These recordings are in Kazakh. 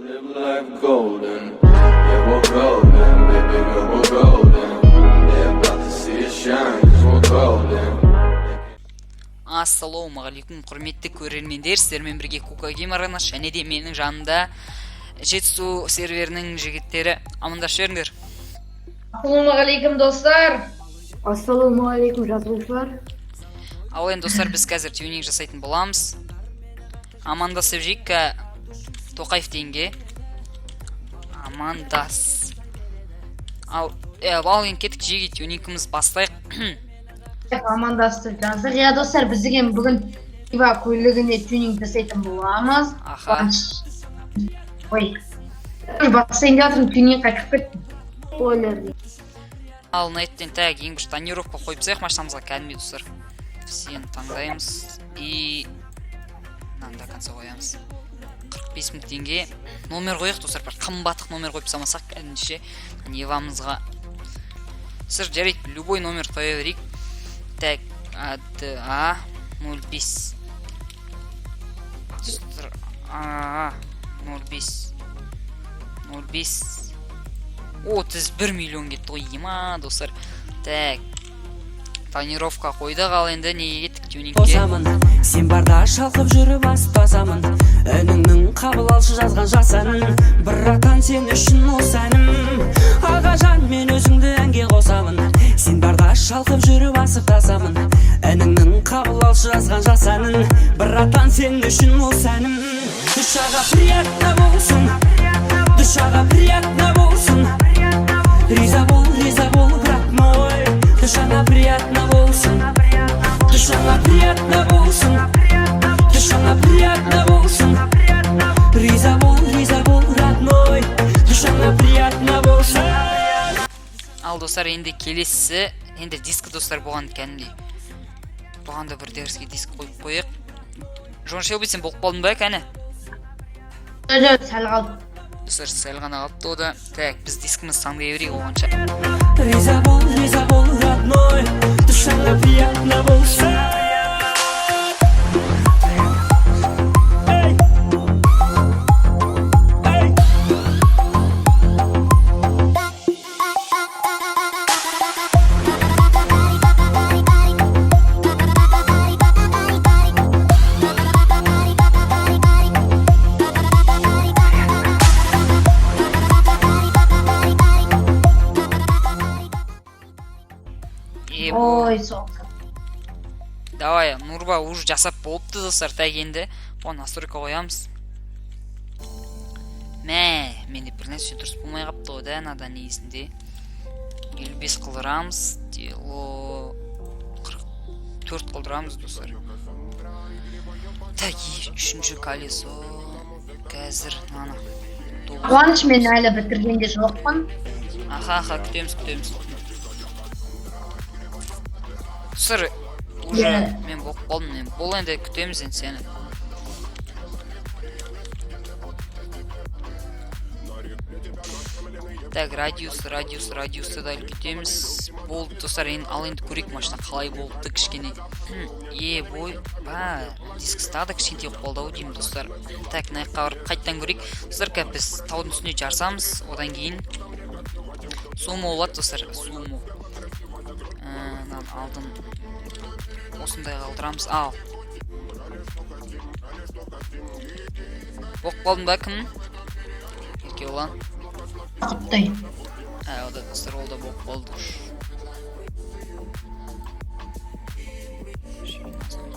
Live life golden. Yeah, we're golden. Baby girl, we're golden. They're about to see us shine, 'cause we're golden. Ассалаумағалейкум, құрметті көрермендер! Сіздермен бірге Кука Геймер арнасы және де менің жанымда Жетісу серверінің жігіттері. Амандасып жіберіңдер. Ассалаумағалейкум, достар! Ассалаумағалейкум, жазылушылар! Ал енді, достар, біз қазір тюнинг жасайтын боламыз. Амандасып жейік Тоқаев дегенге. Амандас. Ал енді кеттік, жеге тюнингіміз бастайық. Амандасып жаздық. Иә, достар, біз деген бүгін Нива көлігіне тюнинг жасайтын боламыз. Аха. Ой, бастайын деп жатырмын, тюнингқа кіріп кеттім. Спойлер дейді. Ал мына, так, ең бірінші тонировка қойып тастайық машинамызға кәдімгідей, достар. Сені таңдаймыз и мынаны до конца қоямыз. 45 000 теңге номер қояйық, достар. Бір қымбаттық номер қойып тастамасақ кәдімгіше Нивамызға. Достар, жарайды, любой номер қоя берейік. Так, а Д А 05, достар, А 05 05, 31 миллион кетті ғой, ема, достар. Так, тонировка қойдық. Ал енді неге кеттік? Тюнингке. Қосамын, сен барда шалқып жүріп асып басамын. Үніңнің қабыл алшы жазған жас әнін. Братан, сен үшін осы әнім. Ағажан, мен өзіңді әнге қосамын. Сен барда шалқып жүріп асып тасамын. Үніңнің қабыл алшы жазған жас әнін. Братан, сен үшін осы әнім. Душаға приятно болсын, душаға приятно болсын. Риза бол, риза бол, брат мой. Душаңа приятно болсын, душаңа приятно болсын, душаңа приятно болсын. Риза бол, риза бол, родной. Душаңа приятно болсын. Ал, достар, енді келесісі енді диск, достар. Бұған кәдімгідей, бұған да бір дерзкий диск қойып қояйық. Джон Шелби, сен болып қалдың ба, кәні? Жоқ, сәл қалды. Достар, сәл ғана қалыпты о да. Так, біз дискімізді таңдай берейік оғанша. Риза бол, риза бол, родной. Душаңа приятно болсын. Эй! Эй! Е, бұл Ой, сол. Давай, Нурба уже жасап болыпты, достар. Так, енді бұған настройка қоямыз. Мә, менде бір нәрсе дұрыс болмай қалыпты ғой да. Мынада негізінде 55 қылдырамыз, дело 44 қылдырамыз, достар. Так, и үшінші колесо қазір мынаны 9. Қуаныш, мен әлі бітірген де жоқпын. Аха, күтеміз, күтеміз, достар. Уже мен болып қалдым мен. Бол, енді күтеміз енді сені. Так, радиус, радиус, радиусты да күтеміз. Болды, достар, енді. Ал енді көрейік, машина қалай болыпты кішкене. Е, бой ба, дискісі тағы да кішкентай болып қалды ау деймін, достар. Так, мына жаққа барып қайтадан көрейік, достар. Қазір біз таудың үстіне жарысамыз, одан кейін сумо болады, достар, сумо. Мынаны алдын осындай қалдырамыз. Ал болып қалдың ба, кім, Еркебұлан? Құттай. Ә, о да, достар, ол да болып қалды уж.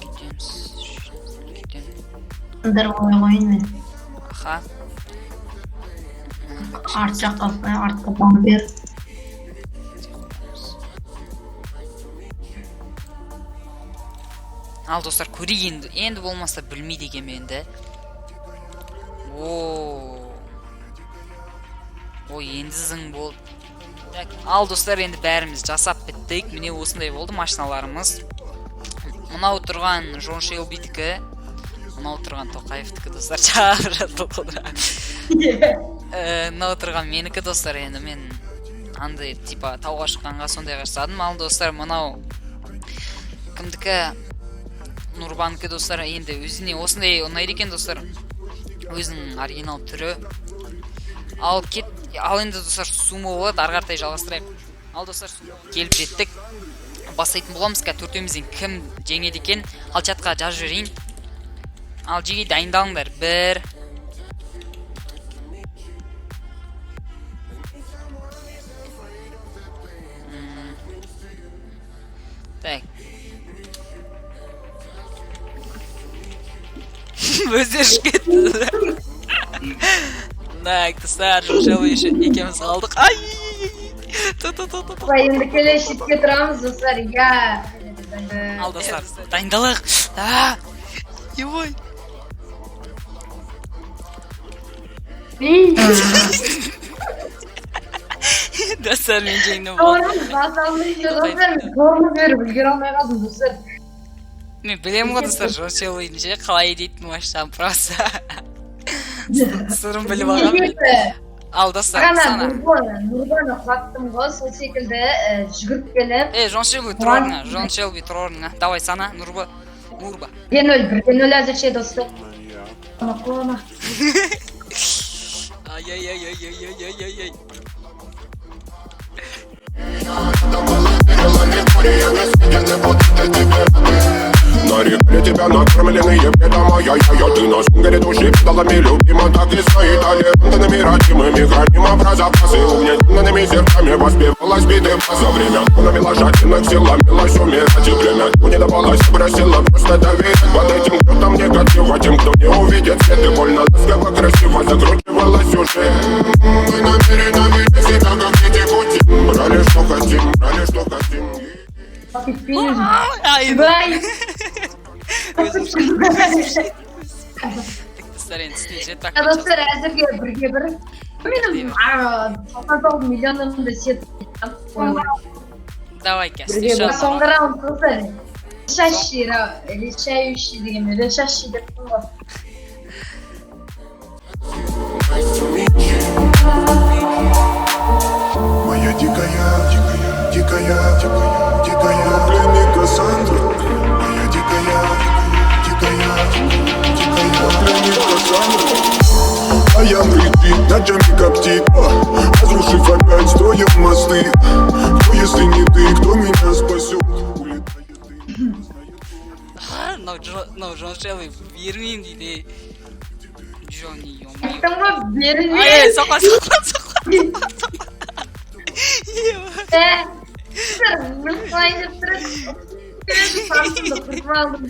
Кетеміз, кетеміз. Сындырып қоя қояйын мен. Аха. Арт жаққа, артқа бампер. Ал, достар, көрейік енді. Енді болмаса білмейді екенмін енді. О, ой, енді зың болды. Так, ал, достар, енді бәріміз жасап біттік. Міне, осындай болды машиналарымыз. Мынау тұрған Джон Шелбидікі, мынау тұрған Тоқаевтікі, достар. Шақырады. Мынау тұрған менікі, достар. Енді мен андай типа тауға шыққанға сондайға жасадым. Ал, достар, мынау кімдікі? Нурбанікі, достар. Енді өзіне осындай ұнайды екен, достар, өзінің оригинал түрі. Ал кет, ал енді, достар, сумо болады, ары қаратай жалғастырайық. Ал, достар, келіп жеттік, бастайтын боламыз. Қазір төртеумізден кім жеңеді екен? Ал чатқа жазып жіберейін. Ал, жеге, дайындалыңдар. Бір. Так. Өздері ұшып кетті. Так, достар, Жошело еще екеуміз қалдық. Ай! Ту ту ту ту ту. Енді келесі шетке тұрамыз, достар, иә. Ал, достар, дайындалайық. А! Ой. Ей, Достар, мен жеңдім. Тормоз баса алмай жүр, достар, мен тормоз беріп үлгере алмай қалдым, достар. Мен білемін ғой, достар, Жошелоның ше қалай дейтін машинаны, просто. Сырын біліп алғанмын мен. Ал, достар, Бағана сана. Нұрбаны құлаттым ғой, сол секілді жүгіріп келіп. Ей, Джон Шелби, тұр орныңа. Джон Шелби, тұр орныңа. Давай, сана, Нұрба. Нұрба. 1-0, 1-0 әзірше, достар. Қуана, қуана. Ай, ай, ай, ай, ай, ай, ай, ай, ай. Нарекли тебя накормленные бедом, ай-яй-яй. Ты нас грядущий педалами любима, так и стоит алентами родимыми. Храним про запасы угнетенными сердцами. Воспевалась биты за время тонами лошадиных сил ломилась умирать. И племя не давалось, просила просто доверять. Под этим гнетом негатива тем, кто не увидит свет. И больно, ласково, красиво закручивалась уже. Мы намерены видеть себя, как дети пути. Брали, что хотим, брали, что хотим. Кетпеймін. Ай, Бай. так, достар, енді үстіне жетпақ. Я, достар, әзірге 1-1. Менің 99 миллионымды сетіп. Давай, кәс. 1-1. Соңғы раунд, достар. Решающий, решающий деген, решающий деп ғой. Nice to meet you. Моя дикая, дикая, дикая, дикая, дикая пленник Кассандра. Моя дикая, дикая, дикая пленник Кассандра. А я кричит, ночами коптит. Разрушив опять, строим мосты. Кто, если не ты, кто меня спасет? Улетает и Мынау Джон Шелби бермеймін дейді. Джонни, ё. Айттым ғой, Ай, берілмеймін. соқпа, соқпа, соқпа. Ә, достар, өліп қалайын деп тұр едім. Самсынды құртып алдым.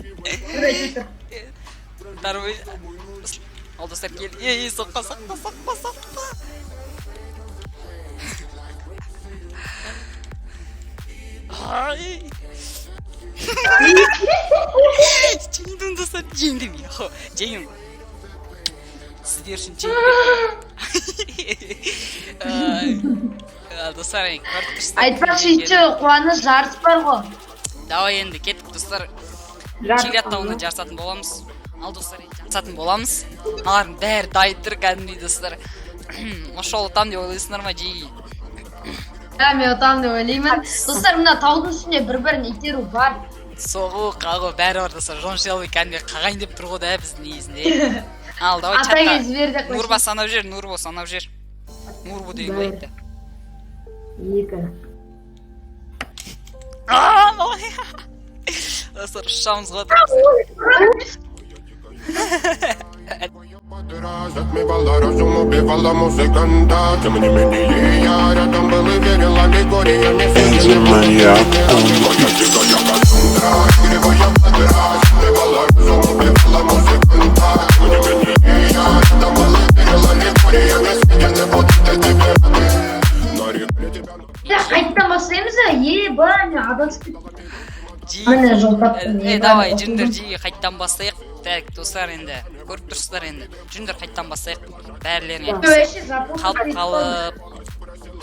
Бір әйтеуір. Второй. Ал, достар, кел. Ей, ей, соқпа, соқпа, соқпа, соқпа. Ай. Жеңдім, достар, жеңдім. Яхо, жеңдім. Сіздер үшін жеңдім. Ай. Ал, достар, енді көріп тұрсыздар. Айтпақшы, еще Қуаныш, жарыс бар ғой. Давай, енді кеттік, достар. Чилят тауында жарысатын боламыз. Ал, достар, енді жарысатын боламыз. Мыналардың бәрі дайын тұр кәдімгідей, достар. Ошол ұтамын деп ойлайсыңдар ма, жиги? Иә, мен ұтамын деп ойлаймын. Достар, мына таудың үстінде бір бірін итеру бар. Соғу, қағу, бәрі бар, достар. Джон Шелби кәдімгідей қағайын деп тұр ғой да біздің негізінде. Ал, давай, Ата чатқа. кез жібер деп. Нурба, санап жібер, Нурбо, санап жібер. Нурбо деген Бір. лайкты. Екі. А, ой. Достар, ұшамыз ғой. Затмевала разум, убивала музыканта. Тем не менее я рядом был и верил аллегориями. Энди маньяк. Моя дикая Кассандра, игривая подра. Затмевала разум, убивала музыканта. Тем не менее я рядом был и верил аллегориями. Съедены будут эти пираты. Нарекли тебя на Иә, қайтадан бастаймыз ба? Е, ба, мен адасып кеттім. Жиги. Міне, жол таптым. Е, давай, жүріңдер, жиги, қайтадан бастайық. Так, достар, енді көріп тұрсыздар енді. Жүріңдер, қайтадан бастайық. Бәрілеріңе Вообще запутался. Қалып қалып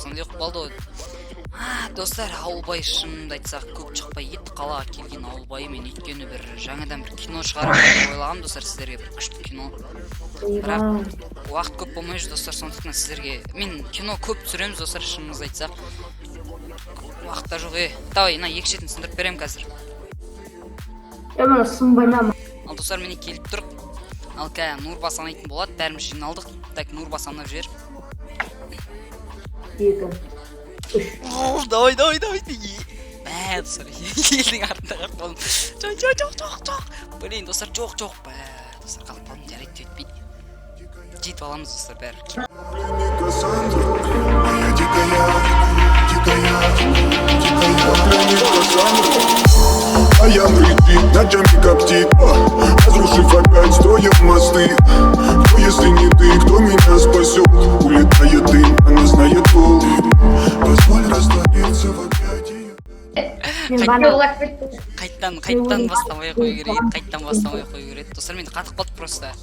сондай болып қалды ғой. А, достар, Ауылбай, шынымды айтсақ, көп шықпай кетті қалаға келген Ауылбай. Мен өйткені бір жаңадан бір кино шығарамын деп ойлағанмын, достар, сіздерге бір күшті кино, бірақ уақыт көп болмай жүр, достар. Сондықтан сіздерге мен кино көп түсіреміз, достар, шынымызды айтсақ, уақыт та жоқ. Е, давай, мына екі шетін сындырып беремін қазір. Е, мына сынбай ма? Ал, достар, міне, келіп тұр. Ал, қазір Нурба санайтын болады. Бәріміз жиналдық. Так, Нурба, санап жібер. Екі. Үш. О, давай, давай, давай. Мә, достар, елдің артында қалып қалдым. Жоқ, жоқ, жоқ, жоқ, жоқ. Блин, достар, жоқ, жоқ. Бә, достар, қалып қалдым, жарайды, жетпейді. Жетіп аламыз, достар, бәрі. Кассандра, моя дикая, дикая, дикая пленник Кассандра. А я рычит, ночами коптит, разрушив опять, строим мосты. Кто, если не ты, кто меня спасет? Улетает дым, она знает толк. Позволь раствориться в объятиях. Мен бана Құлап кетті. Қайттан, қайттан бастамай қою керек еді, қайттан бастамай қою керек еді. Достар, менде қатып қалды просто.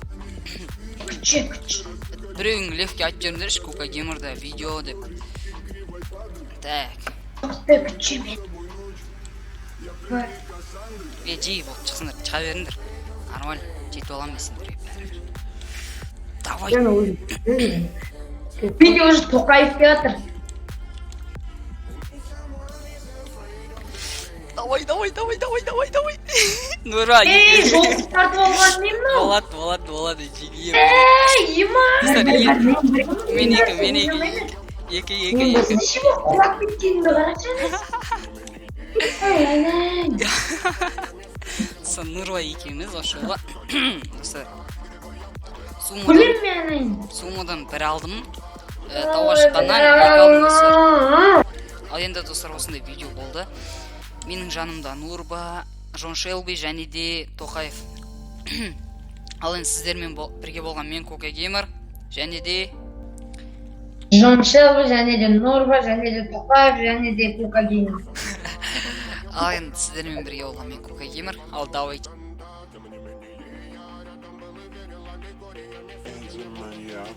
Күтші, күтші. Біреуің Левке айтып жіберіңдерші, Кука Геймерда видео деп. Так. Күтші, күтші мен. Е, жиі болып шықсыңдар, шыға беріңдер. Нормально, жетіп аламын мен сендерге бәрібір. Давай. Мен өзім. Менде уже Тоқаев келатыр. Давай, давай, давай, давай, давай, давай. Нұра. Ей, жол тартып алған не мынау? Болады, болады, болады, жиги. Ей, ема. Достар, мен екі, мен екі, екі, екі, екі. Неше болып құлап кеткенімді қарашы. Ей, айналайын. Достар, Нұрла екеуміз осы жолы. Достар. Сумодан, Күлем мен айналайын. сумодан бір алдым. Тауға шыққаннан екі алдым, достар. Ал енді, достар, осындай видео болды. Менің жанымда Нурба, Джон Шелби және де Тоқаев. Ал енді сіздермен бірге болған мен, Кока Геймер, және де Джон Шелби және де Норба және де Тоқаев және де Кука Геймер. Ал енді сіздермен бірге болған мен, Кока Геймер. Ал давайте. Маньяк.